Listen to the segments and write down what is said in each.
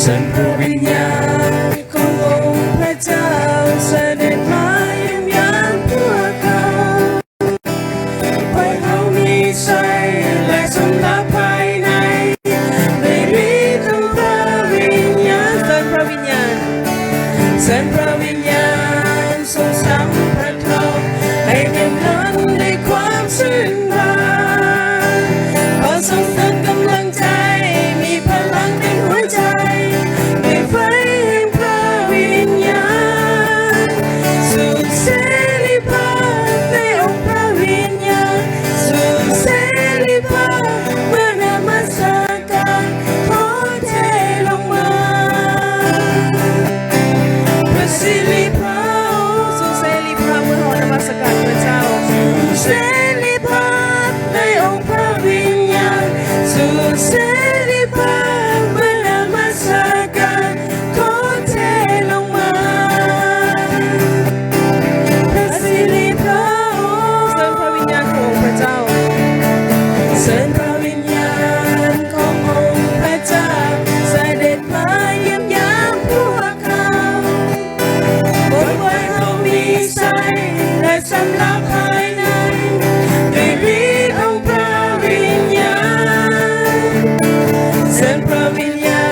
ເຊີນພຣະວິນຍານຂອງອົງພຣະເຈົ້າສະເດັດມາຢ້ຽມຢາມພວກເຮົາ. ປະທານໃຫ້ເຮົາມີໄຊ ແລະ ສຳລັບພາຍໃນ ດ້ວຍລິດຂອງພຣະວິນຍານ. ເຊີນພຣະວິນຍານ ເຊີນພຣະວິນຍານ ຊົງສຳຜັດເຮົາໃຫ້ເຕັມລົ້ນດ້ວຍຄວາມຊື່ນບານ. ຂໍຊົງເສີມກຳລັງໃຈ ມີພະລັງເຕັມຫົວໃຈ ດ້ວຍໄຟແຫ່ງພຣະວິນຍານ. ສູ່ເສລີພາບໃນອົງພຣະວິນຍານ ສູ່ເສລີພາບເພື່ອນະມັດສະ ການຂໍເທລົງມາ. ພຣະສິລິພາບ ສູ່ເສລີພາບເມື່ອເຮົານະມັດສະການພຣະເຈົ້າ. ສູ່ເສລີພາບໃນອົງພຣະວິນຍານ ສູ່ເສລີພາບເມື່ອນະມັດສະການ ຂໍເທລົງມາ. ພຣະສິລິພາບ ເຊີນພຣະວິນຍານຂອງອົງພຣະເຈົ້າ. ເຊີນພຣະວິນຍານຂອງອົງພຣະເຈົ້າສະເດັດມາຢ້ຽມຢາມພວກເຮົາ. ໂປດປ່ອຍເຮົາມີໄຊ ແລະ ສຳລັບພາຍໃນ ດ້ວຍລິດຂອງພຣະວິນຍານ. ເຊີນພຣະວິນຍາ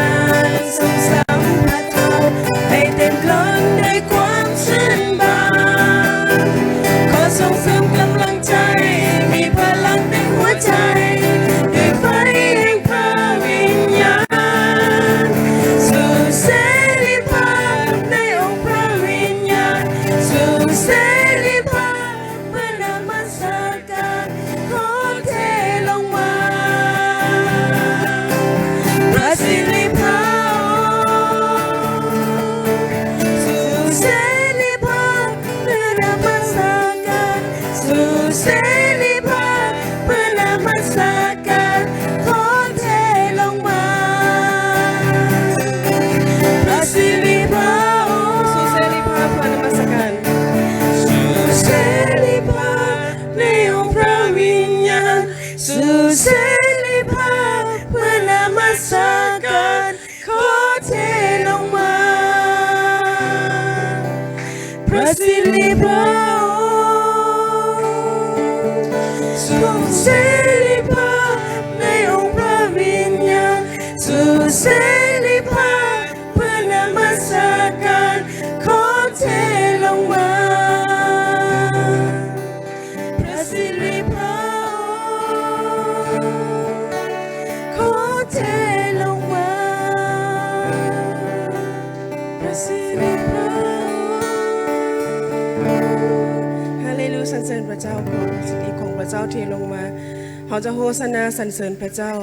ນ ຊົງສຳຜັດເຮົາໃຫ້ເຕັມລົ້ນດ້ວຍຄວາມຊື່ນບານ. ຂໍສົ່ງເສີມກຳລັງໃຈ ມີພະລັງເຕັມຫົວໃຈ ດ້ວຍໄຟແຫ່ງພຣະວິນຍານ. ສູ່ເສລີພາບໃນອົງພຣະວິນຍານ ສູ່ເສລີພາບເພື່ອນະມັດສະ ການຂໍເທລົງມາ. ພຣະສິລິພາບ ສູ່ເສລີພາບເພື່ອນະມັດສະການ ສູ່ເສລີພາບເພື່ອນະມັດສະການ ຂໍເທລົງມາ. ພຣະສິລິພາບ ສູ່ເສລີພາບເພື່ອນະມັດສະການ ສູ່ເສລີພາບ ໃນອົງພຣະວິນຍານ ສູ່ເສລີພາບເພື່ອນະມັດສະການ ຂໍເທລົງມາ. ພຣະສິລິພາບ ສົ່ງເສລີພາບໃນອົງພຣະວິນຍານ ສູ່ເສລີພາບ ເພື່ອນະມັດສະການ ຂໍເທລົງມາ. ພຣະສິລິພາບ ຂໍເທລົງມາ. ພຣະສິລິພາບ ຮາເລລູ ສັນເສີນພຣະເຈົ້າ. ຂໍພຣະສິລິຂອງພຣະເຈົ້າເທລົງມາ. ເຮົາຈະໂຮຊະນາສັນເສີນພຣະເຈົ້າ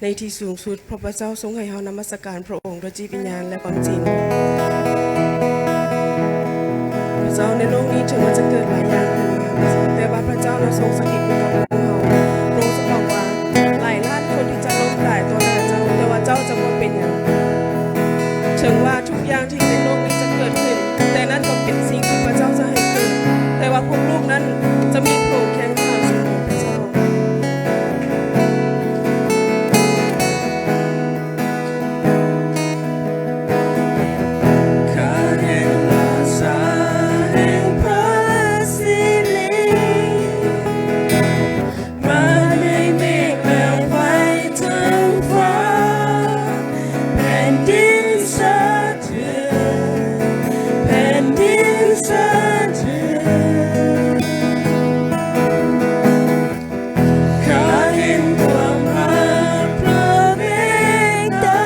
ໃນທີ່ສູງສຸດ ເພາະພຣະເຈົ້າຊົງໃຫ້ເຮົານະມັດສະການພຣະອົງດ້ວຍຈິດວິນຍານ ແລະ ຄວາມຈິງ. ພຣະເຈົ້າ ໃນໂລກນີ້ເຖິງວ່າຈະເກີດຫຼາຍຢ່າງຂຶ້ນມາ ແຕ່ວ່າພຣະເຈົ້າລະຊົງສະຖິດຢູ່ກັບພວກເຮົາ. ພຣະອົງຊົງບອກວ່າ ຫຼາຍລ້ານຄົນທີ່ຈະລົ້ມຕາຍຕໍ່ໜ້າເຈົ້າ ແຕ່ວ່າເຈົ້າຈະບໍ່ເປັນຫຍັງ. ເຖິງວ່າທຸກຢ່າງທີ່ໃນໂລກນີ້ຈະເກີດຂຶ້ນ ແຕ່ນັ້ນກໍເປັນສິ່ງທີ່ພຣະເຈົ້າຈະໃຫ້ເກີດ ແຕ່ວ່າພວກລູກນັ້ນຈະມີພຣະອົງຄຽງຂ້າງສະເໝີ. ພຣະເຈົ້າ ຂ້າແຫ່ງລາຊາແຫ່ງພຣະສິລິ ມາໃນເມກແລະໄຟເທິງຟ້າ ແຜ່ນດິນສະ ເທ ແຜ່ນດິນສະເທືອນ. ຂ້າເຫັນຄວາມຮັກພຣະເມດຕາ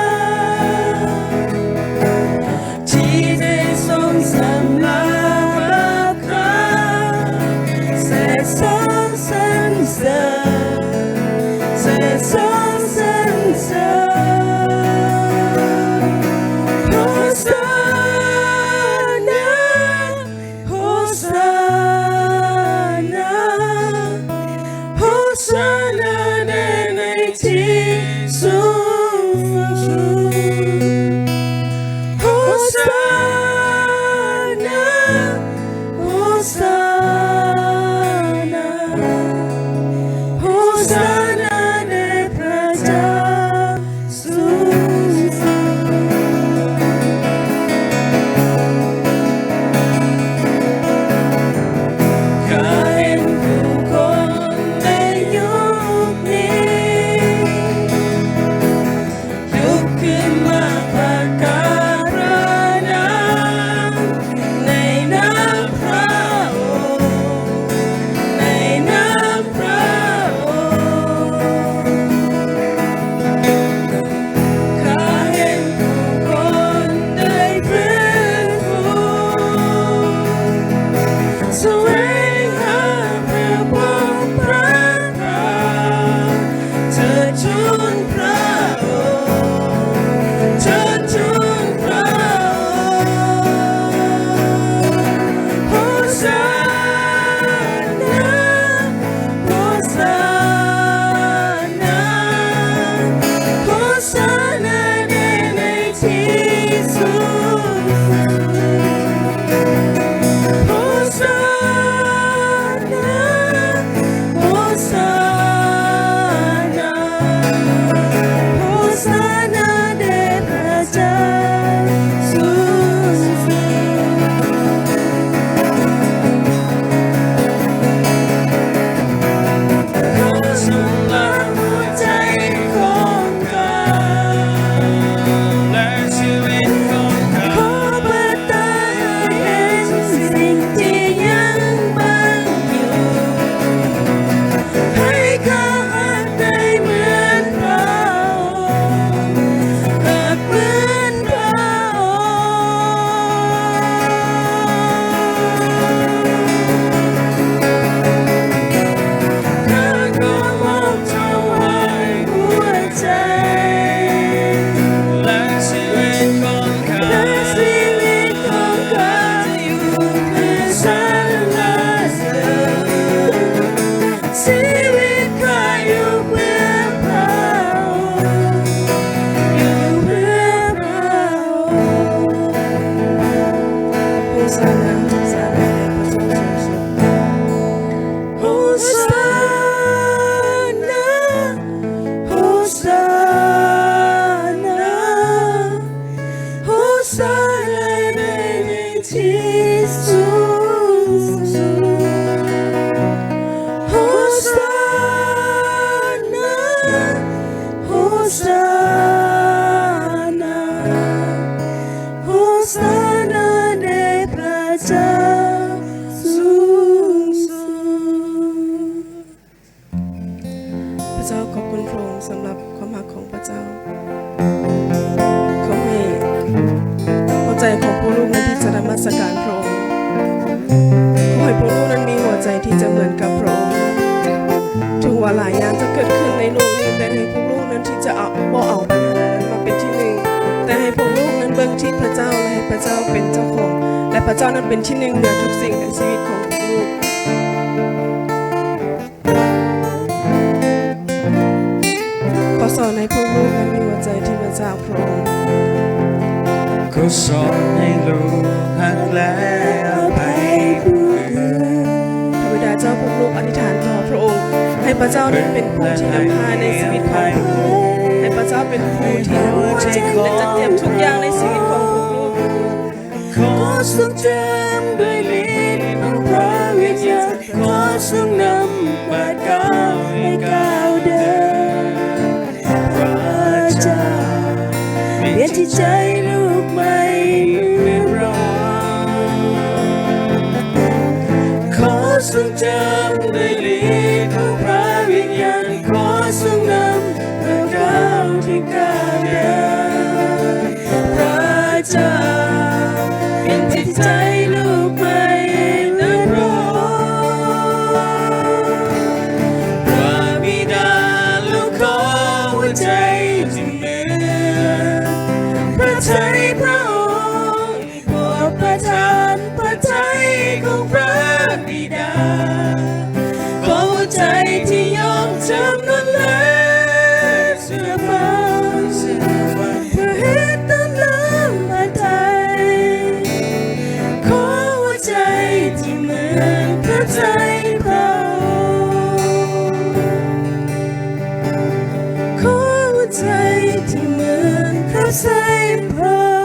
ທີ່ໄດ້ຊົງສຳລາບບາບຂ້າ ແຊະຊອງສັນເສີນ ແຊະຊອງສັນເສີນ. ໂຮຊານາ ໂຮຊານາ ໂຮຊານາແດ່ໃນທີ່ສູງສຸດ. ໂຮຊານາ ໂຮຊານາ ໂຮຊານາແດ່ພຣະເຈົ້າສູງສຸດ. ສຳລັບຄວາມຮັກຂອງພະເຈົ້າ. ຂໍໃຫ້ຫົວໃຈຂອງພວກລູກນັ້ນທີ່ຈະນະມັດສະການພະອົງ, ຂໍໃຫ້ພວກລູກນັ້ນມີຫົວໃຈທີ່ຈະເໝືອນກັບພະອົງ. ເຖິງວ່າຫຼາຍຢ່າງຈະເກີດຂຶ້ນໃນໂລກນີ້, ແຕ່ໃຫ້ພວກລູກນັ້ນທີ່ຈະເອົາ, ບໍ່ເອົາບັນຫານັ້ນມາເປັນທີ່ໜຶ່ງ, ແຕ່ໃຫ້ພວກລູກນັ້ນເບິ່ງທີ່ພະເຈົ້າ ແລະ ໃຫ້ພະເຈົ້າເປັນເຈົ້າຂອງ ແລະ ພະເຈົ້ານັ້ນເປັນທີ່ໜຶ່ງເໜືອທຸກສິ່ງໃນຊີວິດຂອງພວກລູກ. ຂໍສອນໃຫ້ພວກລູກນັ້ນມີຫົວໃຈທີ່ມາຈາກພະອົງ. ຂໍສອນໃຫ້ລູກຮັກ ແລະ ອະໄພຜູ້ອື່ນ. ພະບິດາເຈົ້າ, ພວກລູກອະທິຖານຕໍ່ພະອົງ, ໃຫ້ພະເຈົ້ານັ້ນເປັນຜູ້ທີ່ນຳພາໃນຊີວິດຂອງພວກລູກ, ໃຫ້ພະເຈົ້າເປັນຜູ້ທີ່ນຳພາ ແລະ ຈັດຕຽມທຸກຢ່າງໃນຊີວິດຂອງພວກລູກ. ຂໍຊົງເຈິມດ້ວຍລິດຂອງພະວິນຍານ, ຂໍຊົງນຳບາດກ້າວໃຫ້ກ້າວເດີນ. ພະເຈົ້າ ປ່ຽນຈິດໃຈລູກໃໝ່ເປັນຮ້ອນ. ຂໍຊົງເຈິມດ້ວຍລິດຂອງພະວິນຍານ, ຂໍຊົງນຳບາດກ້າວໃຫ້ກ້າວເດີນ. ພະເຈົ້າ ປ່ຽນຈິດໃຈລູກໃໝ່ເປັນຮ້ອນ. ພະບິດາ ລູກຂໍຫົວໃຈທີ່ເໝືອນພະໄທພະອົງ, ໂປດປະທານພະໄທຂອງພະບິດາ, ຂໍຫົວໃຈທີ່ຍອມຈຳນົນ ແລະ ເຊື່ອຟັງ ເພື່ອເຮັດຕາມນ້ຳພະໄທ. ຂໍຫົວໃຈທີ່ເໝືອນພະໄທພະອົງ, ຂໍຫົວໃຈທີ່ເໝືອນພະໄທພະ